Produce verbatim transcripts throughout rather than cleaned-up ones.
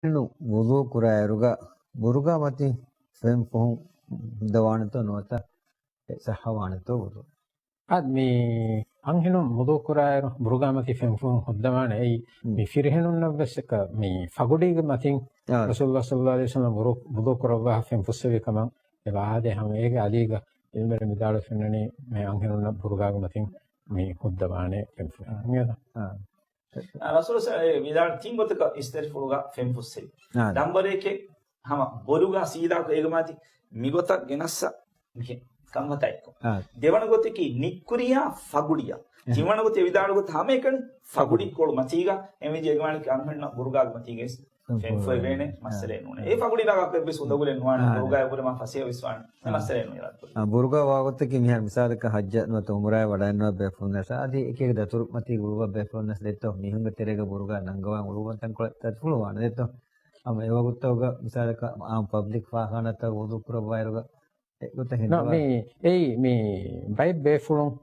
އަންހެނުން ވުޟޫ ކުރާއިރުގަ ބުރުގާ މަތިން ފެންފުހުން ހުއްދަވާނެތޯ ނުވަތަ އެ ޞައްޙަވާނެތޯ ވުޟޫ؟ އާދެ، މި އަންހެނުން ވުޟޫ ކުރާއިރު ބުރުގާ މަތި ފެންފުހުން ހުއްދަވާނެ. އެއީ މް. މި ފިރިހެނުންނަށް ވެސް އެކަ މި ފަގުޑީގެ މަތިން އާ. ރަސޫލުﷲ ޞައްލަﷲ ޢަލައިހި ވަސައްލަމަ ވުޟޫ، ވުޟޫ ކުރައްވާ ފެންފުއްސެވި ކަމަށް އެ ވާދޭ ހަމަ އޭގެ އަލީގަ އިލްމުވެރިން ވިދާޅުވެފައި އިންނަނީ މި އަންހެނުންނަށް ބުރުގާގެ މަތިން މި ހުއްދަވާނެ ފެންފުހެއް. އާ. އިނގޭތަ؟ އާ. ރަސޫލު ސަ-، އެ ވިދާޅު ތިން ގޮތަކަށް އިސްތަށިފުޅުގަ ފެންފުއްސެވި. އާ. ނަންބަރެކެއް ހަމަ ބޮލުގަ ސީދާކޮށް އޭގެ މަތި މިގޮތަށް ގެނައްސަ މިހެން ކަންފަތާ އެއްކޮށް. އާ. ދެވަނަ ގޮތަކީ ނިއްކުރިޔާ ފަގުޑިޔަށް. އެހެން. ތިންވަނަ ގޮތެއް ވިދާޅު ގޮތަށް ހަމައެކަނި ފަގުޑި ކޮޅު މަތީގަ އެމީޖެ އެގެ މާނަ އަންހެންނަށް ބުރުގާގެ މަތީގައި ފެން ފެންފޮއެ ފޮއެ ވޭނެ ވޭނެ. މައްސަލައެއް ނޫނޭ. އާ. އެ ފަގުޑި ނަގާކޮށް އެއްވެސް އުނދަގުލެއް ނުވާނެ. އާ. ބުރުގާ އެބުރެ މާ ފަސޭހަ ވެސްވާނެ. އެ މައްސަލައެއް ނޫނޭ. އާ، ބުރުގާ ވާގޮތަކީ މިހާރު މިސާލަކަށް ޙައްޖަށް ނުވަތަ ޢުމްރާއަށް ވަޑައިންނަވާ ބޭފުޅުންނަށް އަދި އެކި އެކި ދަތުރު މަތީގަ އުޅުއްވާ ބޭފުޅުންނަށް ދެއްތޯ މީހުންގެ ތެރޭގަ ބުރުގާ ނަންގަވާން އުޅުއްވަން ތަންކޮޅެއް ދަތުރު ވާނެ ދެއްތޯ. ހަމަ އެވަގުތުގަ މިސާލަކަށް އާންމު ޕަބްލިކް ފާޚާނާތައް ވުޟޫ ކުރައްވާއިރުގަ އެގޮތަށް ނަ، ހިންދަވާ. މި، އެއީ، މި ބައެއް ބޭފުޅުން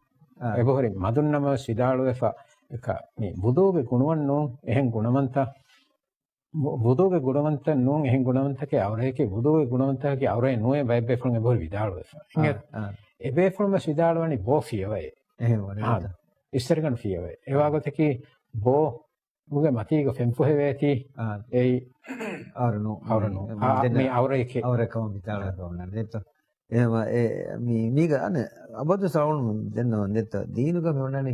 އާ. އެބަހުރި މަދުންނަމަވެސް ވިދާޅުވެފަ، އެކަ، މި ވުޟޫގެ ގުނަވަން ނޫން އެހެން ގުނަވަންތައް، ވު-، ވުޟޫގެ ގުނަވަންތައް ނޫން އެހެން ގުނަވަންތަކެއް އައުރައެކޭ، ވުޟޫގެ ގުނަވަންތަކަކީ އައުރައެއް ނޫނޭ ބައެއް ބޭފުޅުން އެބަހުރި ވިދާޅުވެފަ. އާ، އިނގޭތަ؟ އާ. އެ ބޭފުޅުން ވެސް ވިދާޅުވަނީ ބޯ ފިޔަވައޭ. އެހެން ވަނީ އާ، ނޭތަ؟ އިސްތަށިގަނޑު ފިޔަވައޭ. އެވާގޮތަކީ ބޯ ގެ މަތީގަ ފެންފޮހެވޭތީ، އާ. އެއީ އައުރަ ނޫ-، އައުރަ ނޫ. މި-، އާ، ދެން މި އައުރައެކޭ. އައުރަ ކަމަށް ވިދާޅުވެފަ އޮންނަނީ ދެއްތޯ. އެހެމަ އެ، މި-، މީގަ އަނެއް އަބަދު ސައުން ދެންނަ ދެއްތޯ. ދީނުގަ މި އޮންނަނީ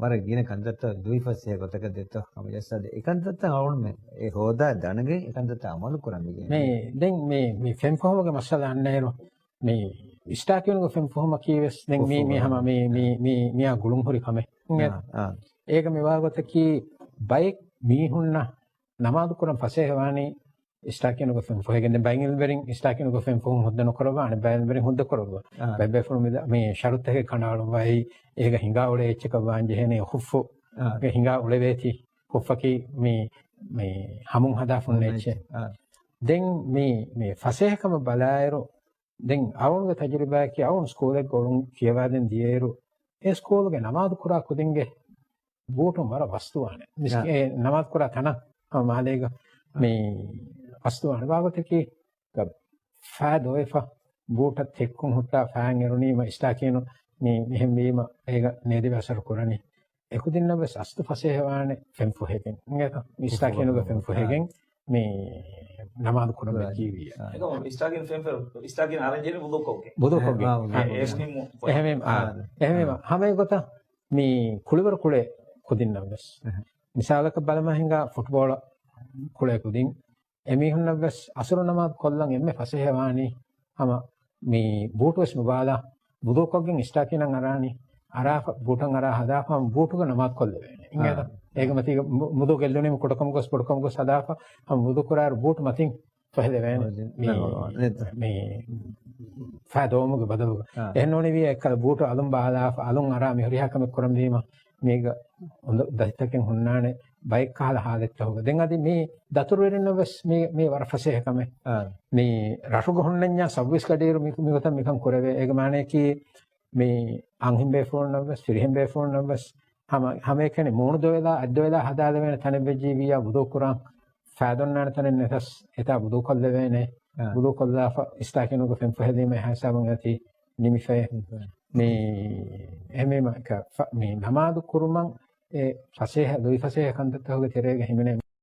ވަރަށް ގިނަ ކަންތައްތައް ދުއިފަސޭހަ ގޮތަކަށް ދެއްތޯ. ހަމަ ޖައްސާދެ. އެ ކަންތައްތައް އަޅުގަނޑުމެން އެ ހޯދާ ދަނެގެން އެ ކަންތައްތައް އަމަލު ކުރަން މި ގެން. މި، ދެން މި، މި ފެންފޮހުމުގެ މައްސަލަ އަންނައިރު، މި އިސްޓާކީނުގެ ފެންފުހުމަކީ ވެސް ދެން މީ، މީ ހަމަ މީ، މީ، މީ، މިއާ ގުޅުންހުރި ކަމެއް. އާ، އާ. އޭގަ މިވާގޮތަކީ ބައެއް މީހުންނަށް ނަމާދު ކުރަން ފަސޭހަވާނީ އިސްޓާކީނުގެ ފެންފޮހެގެން. ދެން ބައެއް އިލްމުވެރިން އިސްޓާކީނުގެ ފެންފޮހުން ހުއްދަ ނުކުރައްވާ، އަނެއް ބައެއް އިލްމުވެރިން ހުއްދަ ކުރައްވާ. އާ. ބައެއް ބޭފުޅުން މި ދަ-، މި ޝަރުތުތަކެއް ކަނޑައަޅުއްވައި، އޭގަ ހިނގާ އުޅޭ އެއްޗަކަށް ވާން ޖެހޭނެ ޚުއްފު. އާ. ގެ ހިނގާ އުޅެވޭތީ. ޚުއްފަކީ މި، މި ހަމުން ހަދާ ފުންނަ އެއްޗެއް. އާ. ދެން މި، މި ފަސޭހަކަމަށް ބަލާއިރު، ދެން އަޅުގަނޑުގެ ތަޖުރިބާއަކީ އަޅުގަނޑު ސްކޫލެއްގަ އުޅުން ކިޔަވާދޭން ދިޔައިރު، އެ ސްކޫލުގެ ނަމާދު ކުރާ ކުދިންގެ ބޫޓުން ވަރަށް ވަސްދުވާނެ. މިސް-، އާ. އެ ނަމާދު ކުރާ ތަނަށް ހަމަ މާލޭގަ މި ވަސްދުވާނެ. ވާގޮތަކީ ފައި ދޮވެފަ ބޫޓަށް ތެއްކުން ހުއްޓާ ފައިން އެރުނީމަ އިސްޓާކީނު މި މިހެން ވީމަ އޭގަ ނޭދެވި އަސަރު ކުރަނީ. އެކުދިންނަށް ވެސް އަސްލު ފަސޭހަވާނެ ފެންފޮހެގެން. އިނގޭތަ؟ އިސްޓާކީނުގެ ފެންފޮހެގެން މި ނަމާދު ކުރަން ވެއްޖީވިއްޔާ. އެކަމު އިސްޓާކީނު ފެންފޮހެ-، އިސްޓާކީނު އަރަންޖެހެނީ ވުޟޫކޮށްގެން. ވުޟޫކޮށްގެން. އެ-، އެހެން-، އެހެންވީމަ، އާ، އާ، އެހެންވީމަ، އާ. ހަމަ އެގޮތަށް މި ކުޅިވަރު ކުޅޭ ކުދިންނަށް ވެސް. އެހެން. މިސާލަކަށް ބަލަމާ ހިނގާ ފުޓްބޯޅަ ކުޅޭ ކުދިން. އެމީހުންނަށް ވެސް އަސުރު ނަމާދު ކޮށްލަން އެންމެ ފަސޭހަވާނީ ހަމަ މި ބޫޓު ވެސް ނުބާލާ، ވުޟޫކޮށްގެން އިސްޓާކީނަށް އަރާނީ، އަރާފަ، ބޫޓަށް އަރާ ހަދާފަ ހަމަ ބޫޓުގަ ނަމާދު ކޮށްލެވޭނެ. އާ. އިނގޭތަ؟ އޭގެ މަތީގަ މު-، މުދޯ ގެއްލުނީމަ ކުޑަކަމުގަ ގޮސް، ބޮޑުކަމުގަ ގޮސް ހަދާފަ ހަމަ ވުޟޫ ކުރާއިރު ބޫޓު މަތިން ފޮހެލެވޭނެ. މި، މި ފައި ދޮވުމުގެ ބަދަލުގަ. އާ. އެހެންނޫނީވިއްޔާ އެއްކަލަ ބޫޓު އަލުން ބާލާފަ، އަލުން އަރާ މިހުރިހާ ކަމެއް ކުރަންވީމަ، މީގަ އުނދަ-، ދަތިތަކެއް ހުންނާނެ، ބައެއް ކަހަލަ ހާލަތްތަކުގަ. ދެން އަދި މި ދަތުރުވެރިންނަށް ވެސް މީ، މީ ވަރަށް ފަސޭހަ ކަމެއް. އާ. މި ރަށުގަ ހުންނަންޏާ ސައުވީސް ގަޑިއިރު މި، މިގޮތަށް މިކަން ކުރެވޭ. އޭގެ މާނަޔަކީ، މި އަންހެން ބޭފުޅުންނަށް ވެސް، ފިރިހެން ބޭފުޅުންނަށް ވެސް، ހަމަ، ހަމައެކަނި މޫނު ދޮވެލާ، އަތް ދޮވެލާ ހަދާލެވޭނެ ތަނެއް ވެއްޖީވިއްޔާ ވުޟޫ ކުރާން ފައި ދޮންނާނެ ތަނެއް ނެތަސް، އެތާ ވުޟޫ ކޮށްލެވޭނެ. އާ. ވުޟޫ ކޮށްލާފަ، އިސްތާކީނުގެ ފެން ފޮހެލީމަ އެހާ ހިސާބުން އެއޮތީ ނިމިފައޭ. ނިމިފައޭ. މި، އެހެންވީމަ، މި ނަމާދު ކުރުމަށް އެ ފަސޭހަ، ލުއިފަސޭހަ ކަންތައްތަކުގެ ތެރޭގަ ހިމެނޭ